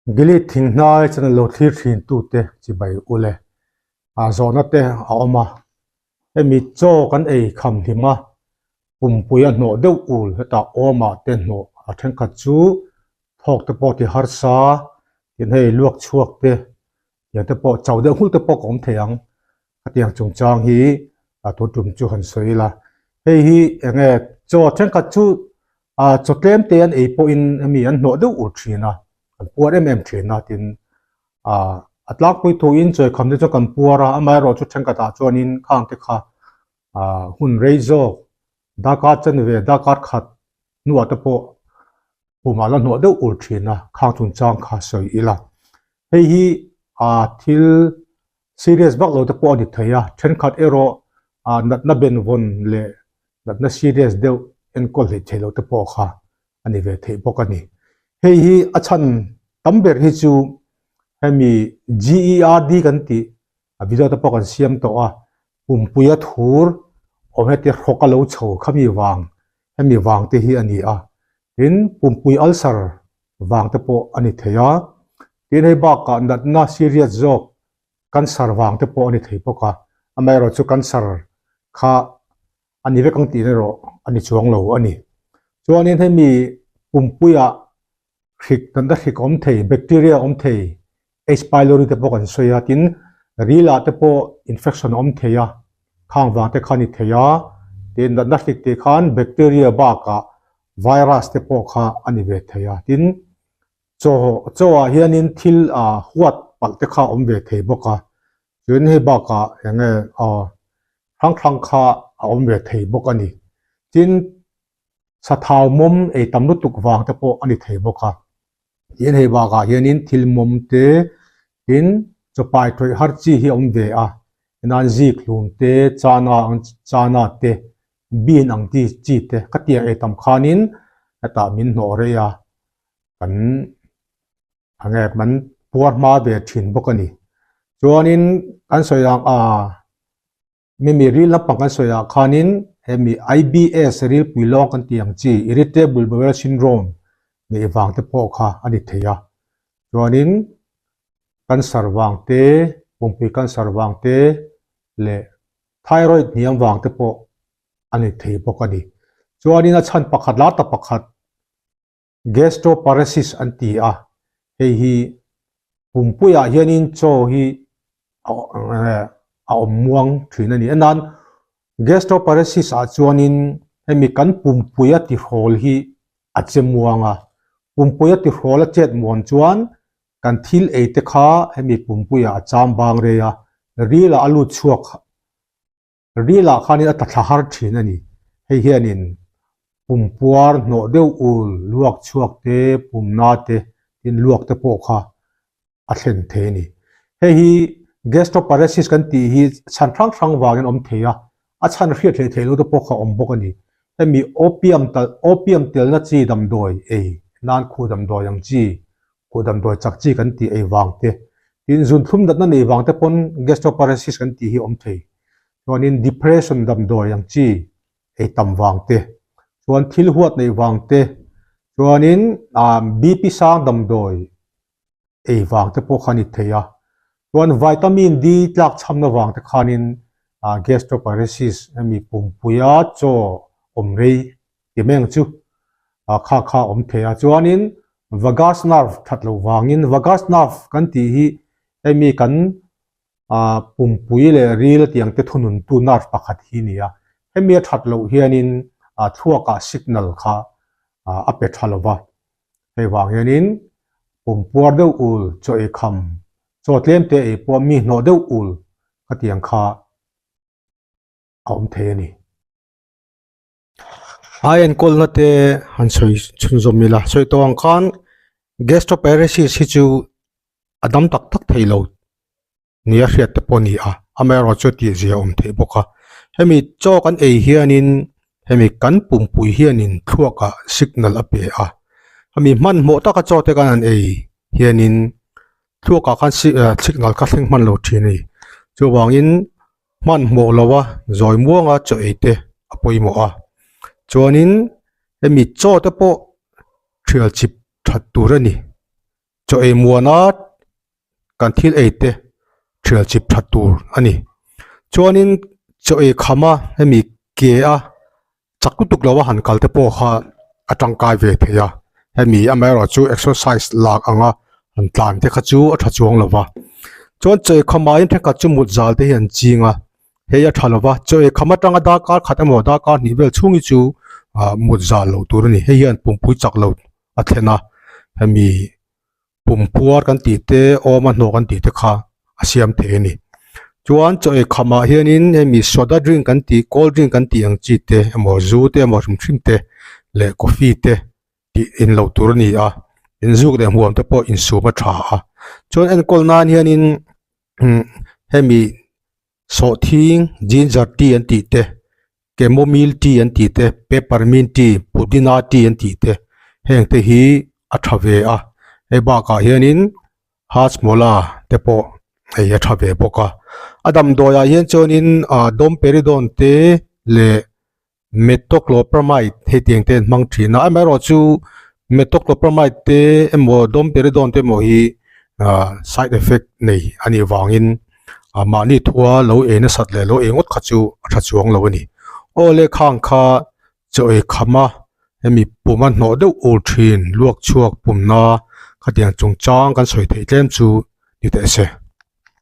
Gilead thing hnai channel lo thlir thin tute chibai ule a zawhna te a awm a, hemi chaw kan ei kham hlim a, pumpui a hnawh deuh ul hetah awmah te hnawh a thenkhat chu thawk te pawh ti harsa tin hei luak chhuak te tiang te pawh chau deuh nghulh te pawh ka awm thei ang khatiang chungchang hi a tun tum chu han sawi ila hei hi eng nge chaw thenkhat chu ah chaw tlem te an ei pawhin hemi an hnawh deuh ur thin a an puar em em thin a tin ah a tlangpui thuin chawikham te chu kan puar a amaherawhchu thenkhatah chuanin khang te kha ah hun rei zawk darkar chanve darkar khat hnuah te pawh pumah la hnawh deuh ur thin a khang chungchang kha sawi ila hei hi ah thil serious vak lo te pawh a ni thei a thenkhat erawh ah natna benvawn leh natna serious deuh enkawl hleih theih loh te pawh kha a ni ve theih bawk a ni. Hei hi a chhan tam ber hi chu hemi GERD kan tih a video te pawh kan siam tawh a, pumpuia thur awm heti hrawk a lo chho khami vang hemi vang te hi a ni a, tin pumpui ulcer vang te pawh a ni thei a, tin hei bakah natna serious zawk cancer vang te pawh a ni thei bawk a, amaherawh chu cancer kha a ni vek ang tih erawh a ni chuang lo a ni. Chuanin hemi pumpuiah hrik natna hrik awm thei, bacteria awm thei, H. Pylori te pawh kan sawi a, tin rilah te pawh infection a awm thei a, khang vang te kha a ni thei a, tin natna hrik tih khan bacteria bakah virus te pawh kha a ni ve thei a, tin Chaw chaw ah hianin thil ah huat palh te kha a awm ve thei bawk a, chuan hei bakah eng nge aw hrang hrang kha a awm ve thei bawk a ni. Tin, sathau mawm ei tam lutuk vang te pawh a ni thei bawk a. Tin, hei bakah hianin thil mawm te, tin chawpai tawih har chi hi a awm ve a, nan zik hlum te, chana ang chana te, bean ang chi chi te khatiang ei tam khanin hetah min hnawh rei a. Kan a nge kan puar hma ve thin bawk a ni. Chuanin kan sawi ang a mimi ril lampang kan sawi ah khanin hemi IBS rilpui lawng kan tih ang chi Irritable Bowel Syndrome neih vang te pawh kha a ni thei a. Chuanin cancer vang te, pumpui cancer vang te leh thyroid hniam vang te pawh a ni thei bawk a ni. Chuanin a chhan pakhat lar tak pakhat Gastroparesis an ti a, hei hi pumpuiah hianin chaw hi a awm muang thin a ni. A nan gastroparesis ah chuanin hemi kan pumpuia tihrawl hi a che muang a, pumpuia tihrawl a chet muan chuan kan thil ei te kha hemi pumpuiah a cham bang rei a, rilah a lut chhuak Rilah khanin a tla thla har thin a ni. Hei hianin pum puar hnawh deuh ul, luak chhuak te, pumna te, tin luak te pawh kha a thlen thei a ni. Hei hi gastroparesis kan tih hi chhan hrang hrang vangin awm thei a, a chhan hriat hlei theih loh te pawh kha awm bawk a ni. Hemi opium tal opium telna chi damdawi ei nan khu damdawi ang chi Khuh damdawi chak chi kan tih ei vang te, tin zunthlum natna nei vang te pawn gastroparesis kan tih hi awm thei. Chuanin depression damdawi ang chi ei tam vang te, chuan thil huat neih vang te, chuanin BP sang damdawi ei vang te pawh kha a ni thei a. Chuan vitamin D tlak chhamna vang te khanin gastroparesis hemi pumpuia chaw awm rei ti mai ang chu kha kha a awm thei a. Chuanin vagus nerve that loh vangin vagus nerve kan tih hi hemi kan pumpui leh ril tiang te thununtu nerve pakhat hi a ni a. Hemi a that loh hianin thluakah signal kha a pe tha lo va. Hei vang hianin pumpuar deuh ul chaw ei kham chaw tlem te ei pawh mi hnawh deuh ul khatiang kha a awm thei a ni. A enkawlna te han sawi chhunzawm ila sawi tawh ang khan gastroparesis hi chu a dam tak tak thei lo nia hriat te pawh a ni a amaherawhchu chu tih zia a awm theih bawk a hemi chaw kan ei hianin hemi kan pumpui hianin thluakah signal a pe a hemi hmanhmawh taka chaw te kan han ei hianin thluakah khan signal kha thleng hman lo thin a ni chuvangin hmanhmawh lo a zawi muanga chaw ei te a pawimawh a chuanin hemi chaw te pawh thial chip that tur a ni. Chaw ei muana kan thil ei te thial chip that tur a ni. Chuanin chaw ei kham a hemi ke a chak lutuk lo a han kal te pawh kha a tangkai ve thei a hemi amaherawh chu exercise lak anga han tlan te kha chu a tha chuang lo va chuan chaw ei kham ah hian thenkhat chu mut zal te hi an ching a hei a tha lo va chaw ei kham atanga darkar khat emaw darkar hnih vel chhung hi chu ah mut zal loh tur a ni hei hian pumpui chak lo a thlen a hemi pum puar kan tih te awm a hnawh kan tih te kha a siam thei a ni chuan chaw ei kham ah hianin hemi soda drink kan tih cold drink kan tih ang chi te emaw zu te emaw hrim hrim te leh coffee te tih in loh tur a ni a inzuk leh hmuam te pawh insum a tha a chuan enkawl nan hianin umm hemi Sawhthing, ginger tea an tih te, chamomile tea an tih te, peppermint tea, pudina tea an tih te heng te hi a tha ve a hei bakah hianin hajmola te pawh hei a tha ve bawk a a damdawi ah hian chuanin ah domperidone te leh Metoclopramide hei tiang te an hmang thin a amaherawh chu Metoclopramide te emaw Domperidone te emaw hi ah side effect nei a nih vangin ah mahni thua lo ei nasat leh lo ei ngawt kha chu a tha chuang lo a ni. Aw le khang kha chaw ei kham a hemi pum a hnawh deuh ur thin luak chhuak pumna khatiang chungchang kan sawi theih tlem chu ni teh se.